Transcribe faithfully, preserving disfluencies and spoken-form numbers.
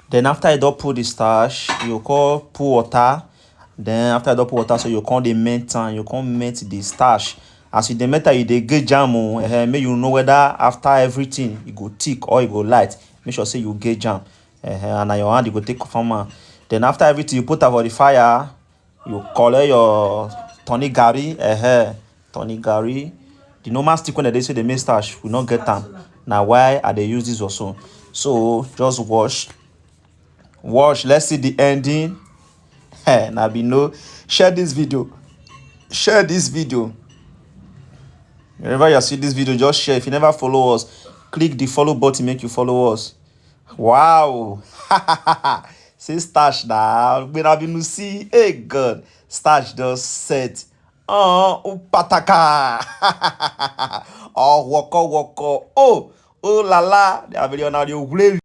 Then after you don put the starch, you come put water. Then after you don put water, so you come dey melt am, you come melt the starch. As you dey melt am, you dey gauge am o. Eh, make you know whether after everything e go thick or e go light. Make sure say you gauge am. Eh, and na your hand you go take confirm am. Then after everything, you put am for the fire. You collect your tonic garri. Eh, tonic garri. The normal stick wey dem dey say dey make starch, we no get am. Na why I dey use this also. So just wash, wash. Let's see the ending. Eh, na be no. Share this video. Share this video. Wherever you see this video, just share. If you never follow us, click the follow button, make you follow us. Wow. See starch na. When I been see, hey God, starch just set. Oh, upataka. Oh, woko woko. Oh, oh la la. They are very honored.